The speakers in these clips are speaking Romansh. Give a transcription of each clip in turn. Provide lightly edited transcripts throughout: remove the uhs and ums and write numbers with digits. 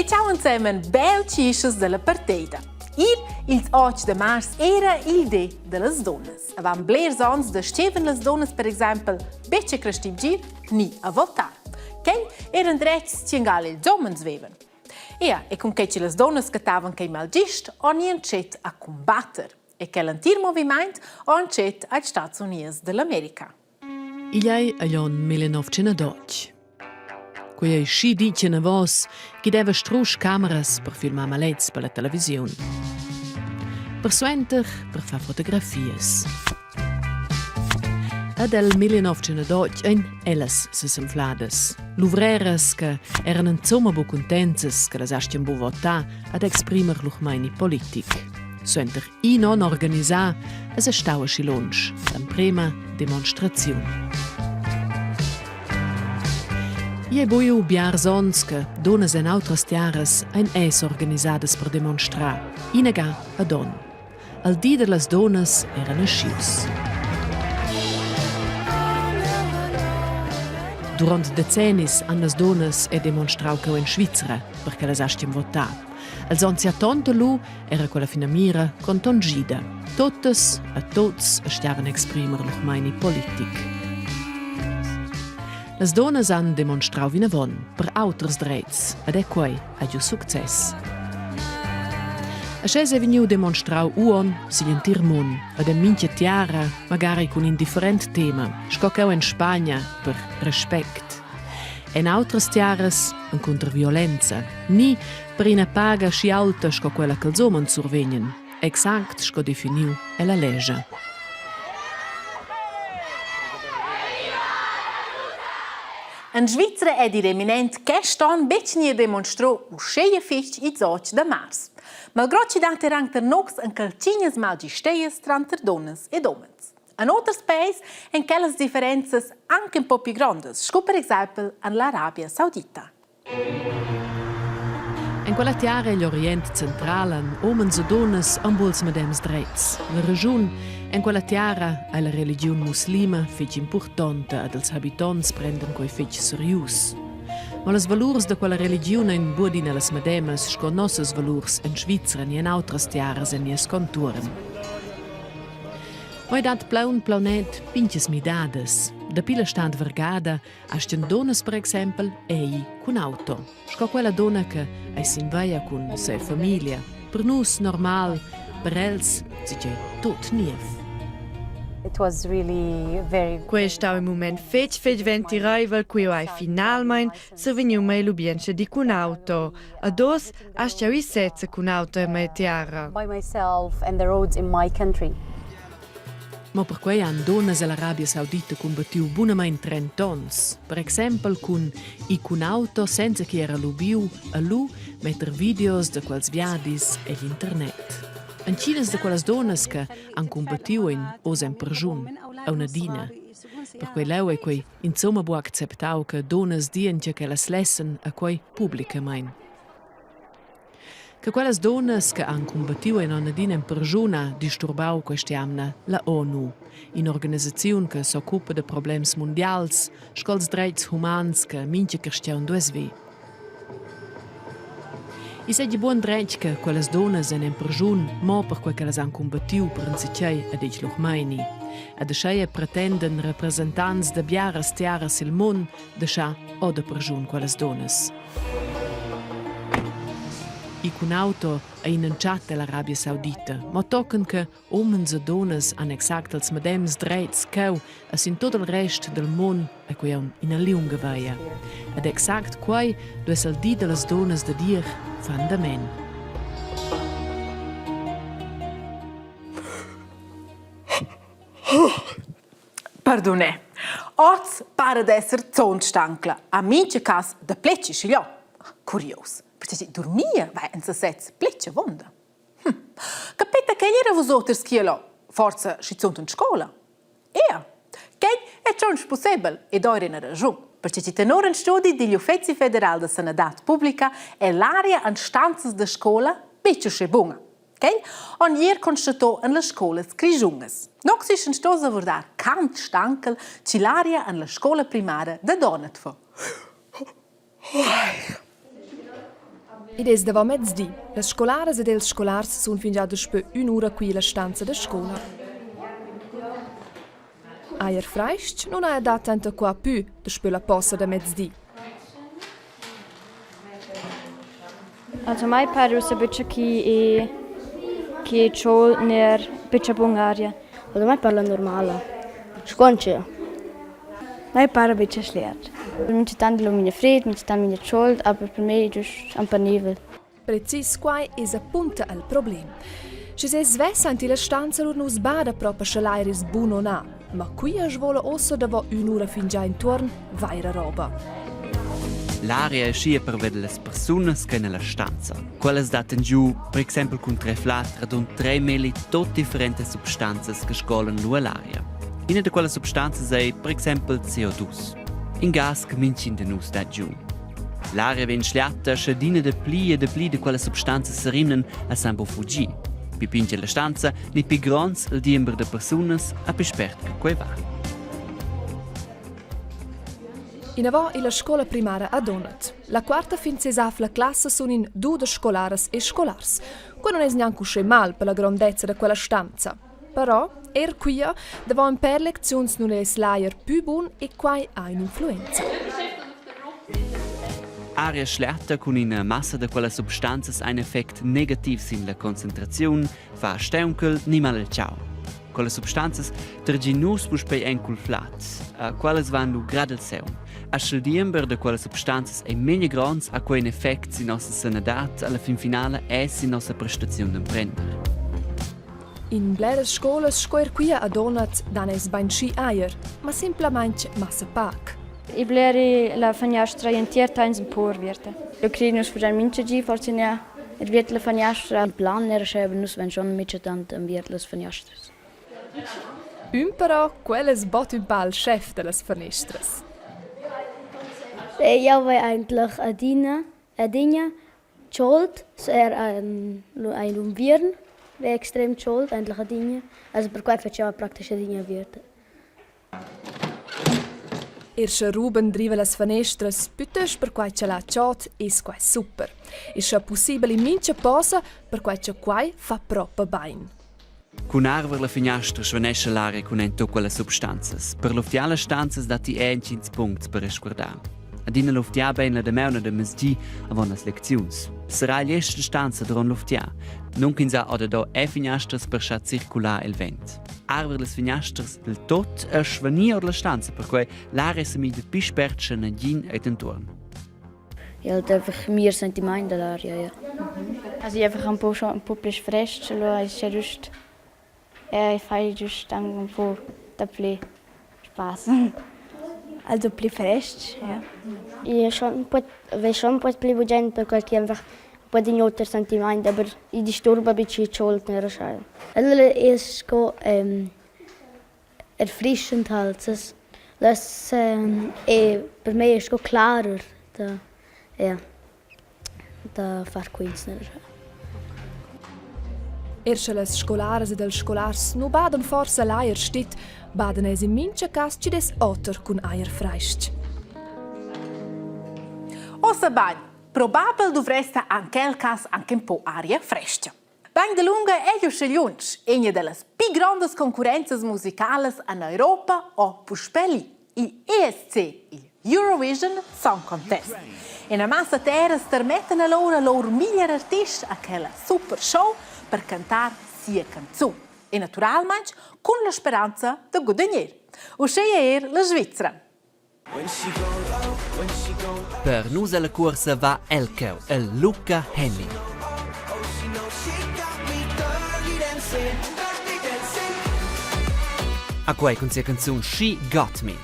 E ciao ensemen bel cischas della parteida. Ir ils 8 de mars era il di dellas donnas. Avant blers ons daschevan las donnas per exempel betg a crestibgir ni a votar. Quei eran dretgs tschingal ils homens vevan. Ea, e cun quei che las donnas cattavan quei malgist, on i entschet a cumbatter. E quel entir moviment ha entschet als Stati Unids dell'America. Igl ei agl onn 1908. Quei ei schi ditg anavos ch'i deva strusch cameras per filmar maletgs per la televisiun. Persuenter per far fotografias. Ed el 1908 ein ellas sesanfladas. Luvreras che eran insomma buc cuntenzas che las astien buc votar ad exprimer lur meini politic. Suenter In onn organisà es stau aschi lunsch l'emprema demonstraziun. I ei buiu biars onns che dunnas en autras tiaras ein es organisadas per demonstrar, inaga ad onn. Al di dallas dunnas era naschius. Durant decennis han las dunnas e demonstrau cheu en Svizra per che las astien votar. Els onns tonta lu era quella finamira contongida. Totas e tots stavan exprimer lur meini politic. Las donnas han demonstrau vinavon per auters dretgs ed è quei ha giu success. Aschia ei vegniu demonstrau uonn sigl entir mund ed en mintga tiara, magari cun in different tema, sco cheu en Spagna per respect. En autras tiaras encunter violenza, ni per ina paga schi aulta sco quella ch'els umens survegnan, exact sco definiu ella lescha. En Svizra è il eminent quest onn betg gnir demonstrò uscheia fich ils 8 da mars. Malgrò chi dat er anc nocs en calcignas malgisteias tranter donnas ed homens. En oters paes èn quellas differenzas anche un po più grondas, sco per exempel en l'Arabia Saudita. En quella tiara egl Orient central han umens e dunnas ambuls medems dretgs. La regiun en quella tiara ei la religiun muslima fetg impurtonta ed els habitonts prendan quei fetg serius. Ma las valurs da quella religiun ein buadina las medemas sco nossas valurs en Svizra ni en autras tiaras en nies contuorn. Poi dat plaun plaunet pintgas midadas. Dapi la stad vargada Astgan dunnas per exempel ei cun auto, sco quella dunna che ei sin veia cun sia famiglia. Per nus normal, per els tgei tut niev. It was really very Quei è stau in mument fetg fetg ventireivel cu jeu hai finalmein survegniu mei lubientscha di cun auto. Ad oz astg jeu ir sezza cun auto en mia tiara. by myself and the roads in my country. Mo perquei han dunnas ell'Arabia Saudita cumbattiu bunamein trent'onns, per exempel cun ir cun auto senza ch'i era lubiu e lu metter videos da quels viadis egl internet. Entginas da quellas dunnas che han cumbattiu ein oz en perschun, aunc adina. Perquei leu ei quei insumma buc acceptau che dunnas dien tgei ch'ellas lessen a quei publicamein. Che quellas dunnas che han cumbattiu en adina en perschuna disturbau quest'jamna la ONU, in'organisaziun che s'occupa da problems mundials sco ils dretgs humans che mintga cristian duess ver. I seigi buon dretg che quellas dunnas en en perschun mo perquei ch'ellas han cumbattiu per enzatgei ad igl lur meini. Ed ascheia pretenden representants da biaras tiaras sil mund da schar o da perschun quellas dunnas. I cun auto ei in'entschatta ell'Arabia Saudita, mo tochen che umens e dunnas han exact els medems dretgs cheu e sin tut il rest del mund è quei aunc ina liunga veia. Ed exact quei duess el di dallas dunnas da dir fan da men. Pardunè. Oz para d'esser zont stancla, a mincha cas da pletschi schigliò. Curios, perche durmir va in sasez pletschi avonda. Hm. Capeta ch'el era vus oters chi là, forsa schizunt in scola. Ea, quei è tschunsch pussebel ed eir ina raschun, perche chi tenor ün studi digl Uffeci federal da sanadad publica è l'aria en stanzas da scola betg uschè buna. Quei han ier constatau en las scolas grischunas. Nox isch sto savurdar cant stanchel chi l'aria en la scola primara da Donat fa. Id es davomezdi. Las scolaras ed ils scolars sun fingià daspö ün'ura qui illa stanza da scoula. Eir frais-ch nun haja dat tanter qua pü daspö la posa da mezdi. Also mai para ussa buca chi è chi è chaud ner buca bun'aria. Also mai parla normala. Sconce. Mai para buca schliat. Mintgatant lumina fred, mintgatant memia chaud, aber per me è giust emperneivel. Precis quai es apunta il problem. Schi s'es svess aint illa stanza lur nu's bada propa scha l'aer es bun o na. Ma quia svola uossa davo ün'ura fingià intuorn vaira roba. L'aria è schia per veder las persunas che nella stanza. Quellas dattan giu, per exempel cun treflat, radund tre meli tot differentas substanzas che sgolan lu all'aria. Ina da quellas substanzas ei per exempel CO2, in gas che mintgin da nus dat giu. L'aria vegn schliatta sche adina dapli e dapli da quellas substanzas serimnan a san buc fugir. Pi pintga la stanza, ni pi gronds il diember da persunas, a pi spert che quei va. Inavant illa scola primara a Donat. La quarta fin sesafla classa sun in dudesch scolaras e scolars. Quai non es gnanc uschè mal per la grondezza da quella stanza. Però eir quia davo ün pêr lecziuns nun es l'ajer pü bun e quai ha ün'influenza. Aria schliata cun ina massa da quellas substanzas ha in effect negativ sin la concentraziun, fa staunchel ni mal il chau. Quellas substanzas tergin nus puspei en cul flad. Quellas van lu grad al seun. A sch'il diember da quellas substanzas ei memia gronds, ha quei in effect sin nossa sanadad, alla fin finala e sin nossa prestaziun d'emprender. In bleras scolas sco eir quia a Donat dan eis bainschi ajer, ma simplamaing massa pac. I bleri la faniastra entier tains un po aviarta. Eu cred nus fagiain mincha di forsa gnà erviert la faniastra. Il plan era sche nus vain schon minchatant inviert las faniastras. Ün però, quel es bod ün pa il schef da las fanestras. Jau vai eigentlich adina, adina Chaud, er ein unviern è extrem chaud eigentlich adina. Also perquai faceva praktisch adina aviert. Er sche Ruben driva las fanestras plütost perquai ch'el ha chod, es quai super. E scha pussibel in mincha posa, perquai cha quai fa propa bain. Cun arver la finiastra svanescha l'aria cun en tut quellas substanzas. Per luftiar las stanzas datti è intgins puncts per resguardar. Adina luftiar bein la damaun da mezdi avon las lecziuns. Serrar igl stanza duront luftiar. Nun ch'ins ha oda è finiastras per schar circular il vent. Arver las finiastras del tot e svanir ord la stanza, perquei l'aria se mida pli spert che nagin ei dentuorn. Ja, halt einfach mir sentiment dall'aria, ja. Also ich einfach un po schon un po pli frestg, allura es ja giust ich fai giust anche un po dapli Spaß. Also pli frestg, ja. Ich schon un po vez schon un po pli bugen perquai che einfach un po d'in oter sentiment, aber i disturba be chi ch'ol ner schai. Allora es sco ähm, erfrischend halt. Das, das ähm, è per me è sco klarer da, ja, da far quints. Er sche las scolaras ed els scolars nu badan forsa l'ajer stit, badan eis in mincha cas chi'd es oter cun ajer frais-ch. Ossa bain, probabel duvresta an quel cas anche un po aria fresca. Bagn dalunga ei uschè lunsch ina dallas pli grondas concurrenzas musicalas en Europa o puspei lì, il ESC, il Eurovision Song Contest. Ina massa terras termettan allura lur miglier artist a quella super show per cantar sia canzun e naturalmein cun la speranza da gudagnar. Uschia er la Svizra. Per nus ella cuorsa va el cheu, el Luca Henny. A quei cun sia canzun She Got Me.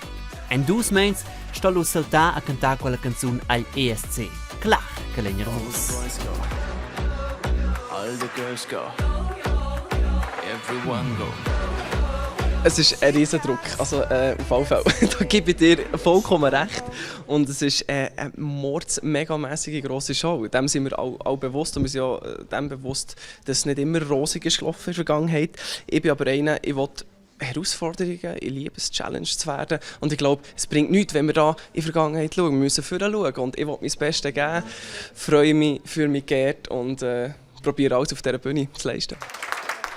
En dus meins sto lu saltar a cantar quella canzun agl ESC. Clar che l'ei nervus. All the girls go. Everyone go. Es ist ein Riesendruck, also äh, auf alle Fälle. da gebe ich dir vollkommen recht. Und es ist äh, eine mords megamässige grosse Show. Dem sind wir auch, auch bewusst und wir sind auch äh, dem bewusst, dass es nicht immer rosig ist gelaufen in der Vergangenheit. Ich bin aber einer, ich will Herausforderungen, ich liebe es, Challenge zu werden. Und ich glaube, es bringt nichts, wenn wir da in die Vergangenheit schauen. Wir müssen vorher schauen und ich will mein Bestes geben, freue mich für mich Gerd und äh, probiere alles auf dieser Bühne zu leisten.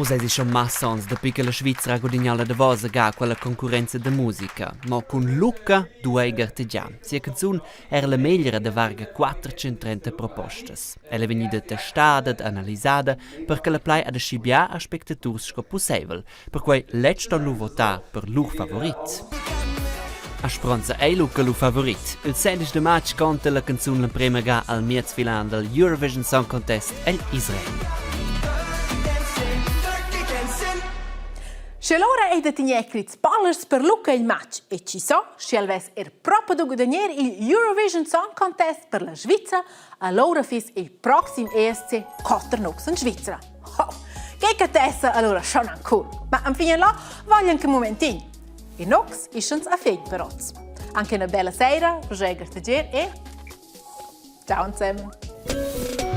Oz eisi schon massa onns dapi che la Svizra ha gudignau la davosa ga quella concurrenza da musica. Mo cun Luca duei gartegiar. Sia canzun era la megliera da varga 430 propostas. Ella è vegnida testada ed analisada per che la plai ad aschi bia a spectaturs sco pusseivel. Perquei lez ston lu votar per lur favorit. A speronza ei lu che lur favorit. Il 16 de matg conta la canzun l'emprema ga al miezfinal dal Eurovision Song Contest el Israel. Sche l'ora ei da tegner crits ballas per Luca il matg e ci so, sche el vess er propi da gudagnar il Eurovision Song Contest per la Svizra, allora fiss il proxim ESC quatter nocs in Svizra. Ho, che catessa allora schon anc cool. Ma enfin là vogl anche un momentin. E nocs ischans a fegn per oz. Anche una bella sera, Roger Gartegier e ciao insieme.